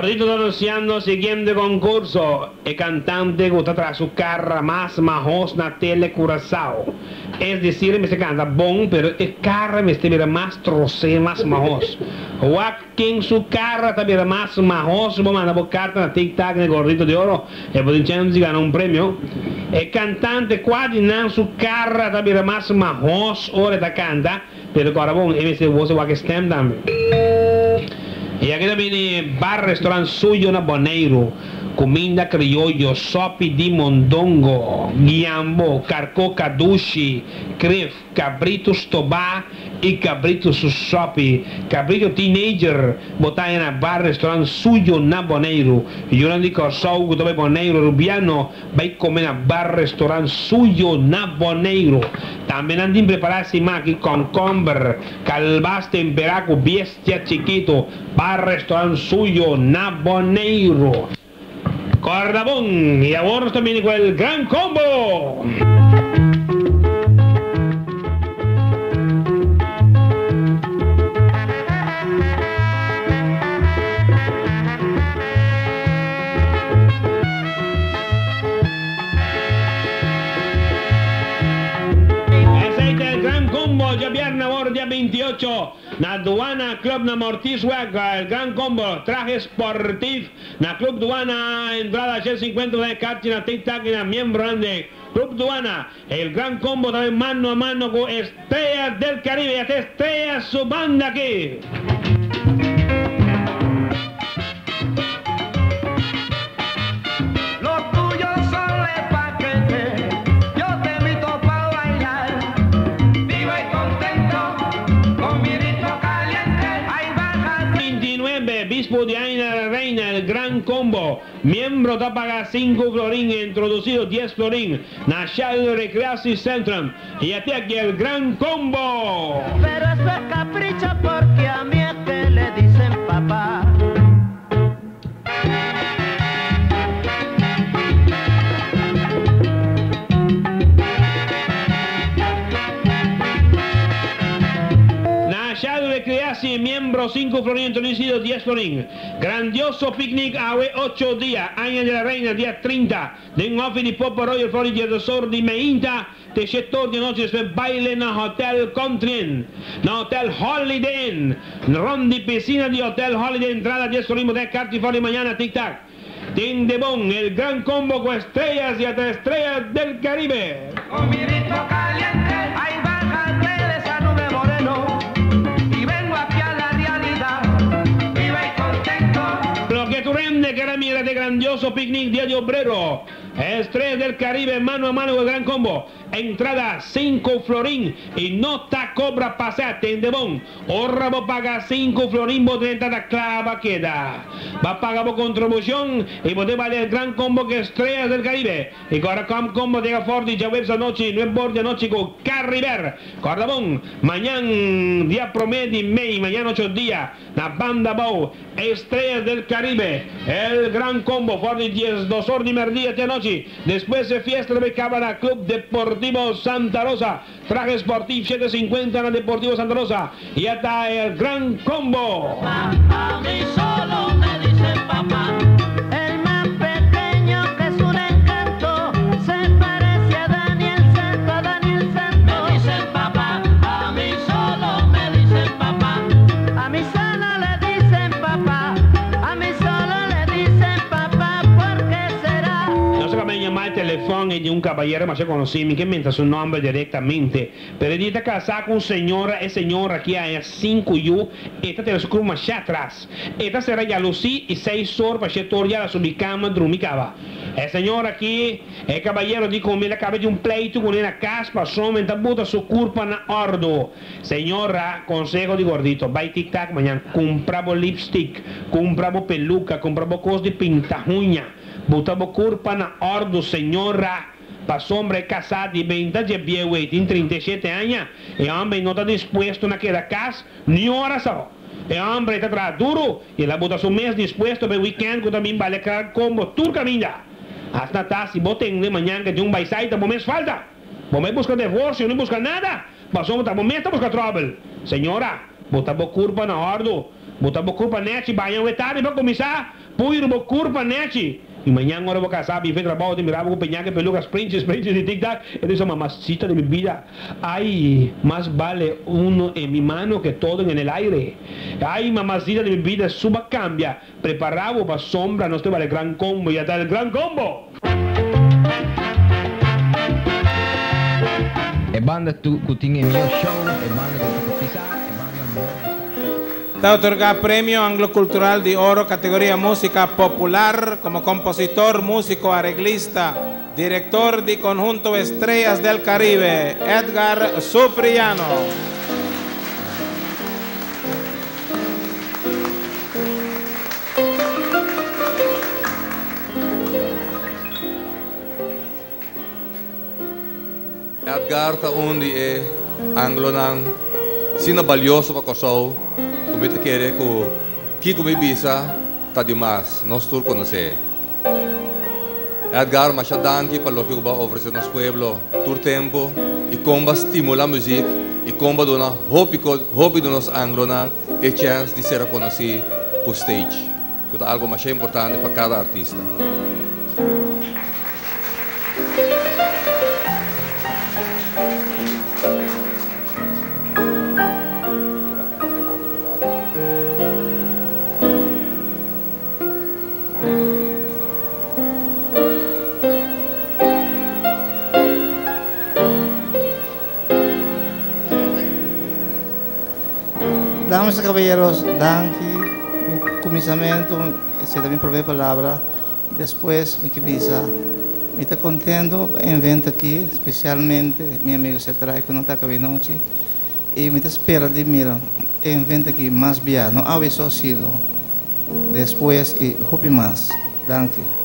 Gordito ta anunciando siguiente concurso, e cantante cu ta traha su cara mas mahos na Tele Curaçao. Es decir, e mester canta bon, pero e cara mester bira mas trose, mas mahos. Wak ken su cara ta bira mas mahos, bo manda bo carta na Tic Tac na Gordito di Oro, e bo tin chance di gana un premio. E cantante cua di nan su cara ta bira mas mahos ora e ta canta? Pero ku ora bon e mester wos e wak e stem tambe. I aki ta bini bar restaurant suyo na Boneiru, kuminda krioyo, sopi di mondongo, guiambo, karko kadushi, kref, kabritu stobá i kabritu su sopi. Kabritu teenager bo ta haña na bar restaurant suyo na Boneiru. Yunan di Kòrsou ku ta bai Boneiru Rubiano Bai kome na bar restaurant suyo na Boneiru. Tambe nan tin prepará simaki, kònkòmber, kalbas temperá ku biestia chikitu. Bar restaurant suyo na Boneiru. Kòrda bon! I awor nos ta bini ku el gran kombo! Esey ta el gran combo djabièrnè awor dia 28 na Douana Club na Mortisweg. El gran combo trahe sportief na Club Douana entrada 150 na e karchi na Tic Tac y na miembronan di Club Douana. El gran combo ta bay mano a mano cu Estrellas del Caribe y hasta Estrellas su banda aki. Lo tuyo solo es paquete, yo te invito pa bailar. Vivo y contento con mi ritmo caliente. Ay, baja. 29, Bispo di Aina la Reina, el gran combo. Miembro ta paga sinku florin, introducido dies florin na Shell Recreatie Centrum y ate aki el gran combo! Pero eso es capricho porque a mi es que le dicen papá. Na Shell Recreatie miembro sinku florin, introducido dies florin. Grandioso picnic awe ocho dia, Aña di la Reina dia 30, den hofi di Popo Royal Flori diesdosor di meinta te shetor di anochi despues baile na Hotel Country Inn, na Hotel Holiday Inn, rond di piscina di Hotel Holiday entrada dies florin bo ta e carchi for di mañana tic tac. Tin de bon el gran combo cu estrellas y hasta estrellas del Caribe. Con mi ritmo caliente, ay bájate de esa nube moreno y vengo aquí a la realidad, viva y contento. Loke tur hende ker a mira t'e grandioso picnic Dia di Obrero, Estrellas del Caribe mano a mano cu e gran combo. Entrada sinku florin y no ta cobra pase, tende bon. Ora bo paga sinku florin bo drenta ta claba keda. Ba paga bo contribucion y bo te bali el gran combo cu Estrellas del Caribe. Y corda com combo ta yega for di djaweps anochi nueb bor di anochi cu Cariber. Corda bon, mañan dia prome di mei, mañan ocho dia, na Banda Abou, Estrellas del Caribe, el gran combo for di diesdos or di merdia te anochi. Despues e fiesta ta bay caba na Club Deportivo Santa Rosa. Traje sportief shete sinkuenta na Deportivo Santa Rosa y a ta el gran combo. A mi solo me dicen papá. El más pequeño que es un encanto se parece a Daniel Santo, a Daniel Santo. Me dicen papá, a mi solo me dicen papá. A mi solo le dicen papá, a mi solo le dicen papá, ¿por qué será? Nos a caba yama e telefon e di un cabayero masha conoci, mi ke menta su nomber directamente, pero e di ta casa cu un señora, e señora aki a haña sinku yu, e ta tene su cruz masha atras, e ta cera yalusi y seis or pa shet or ya la subi cama drumi caba. E señora aki, e cabayero di cu mi el a caba di un pleito cune na cas pasobra e ta buta su curpa na ordo. Señora, conseho di gordito, bay tic tac mañan, cumpra bo lipstick, cumpra bo peluca, cumpra bo cos di pinta huña. Buta bo kurpa na òrdu, señora. Pasobra e kasá di beinta dje bieu ei tin 37 aña. E hòmber ei no ta dispuesto na keda kas ni un ora so. E hòmber ei ta traha duru i el a buta su mes dispuesto pa e wikènt ku ta bin bale krar kombo tur kaminda. Asina ta, si bo tende mañan ke tin un baisai ta bo mes falta. Bo no buska divorsio ni buska nada, pasobra ta bo mes ta buska tròbel. Señora, buta bo kurpa na òrdu. Bo ta bo kurpa nèchi, baña un tardi pa kuminsá, puiru bo kurpa nèchi. I mañan ora bo kasá bife trabou ta mira bo ku peñake, peluka, sprinchi, sprinchi di tik tak, e ta bisa mamacita de mi bida, ay, mas bale uno en mi mano que todo en el aire. Ay, mamacita de mi bida, suba kambia, prepará bo pa sombra, nos te bale gran combo, ya ta el gran combo! E banda ku tin e mihó show, e banda ku ta kotisá, e banda mihó buská. Ta otorgá Premio Anglo Cultural di Oro categoria Música Popular como compositor, músico, arreglista, director di Conjunto Estrellas del Caribe, Edgar Supriano. Edgar ta un di e anglonan asina balioso pa Kòrsou ku mi ta kere ku kiko mi bisa ta dimas, nos tur konosé. Edgar, masha danki pa loke ku bo a ofresé nos pueblo tur tempu i kon bo a stimulá muzik i kon bo a duna hopi hopi di nos anglonan e chèns di ser rekonosí ku stage, ku ta algu masha importante pa kada artista. Damas y caballeros, danki. Mi cuminsamentu, esey ta mi prome palabra. Despues mi ke bisa, mi ta contento pa e evento aki, specialmente mi amigo Cedrai cu no ta acabe nochi. Y mi ta spera di mira e evento aki mas bia, no awe so sino despues y hopi mas. Danki.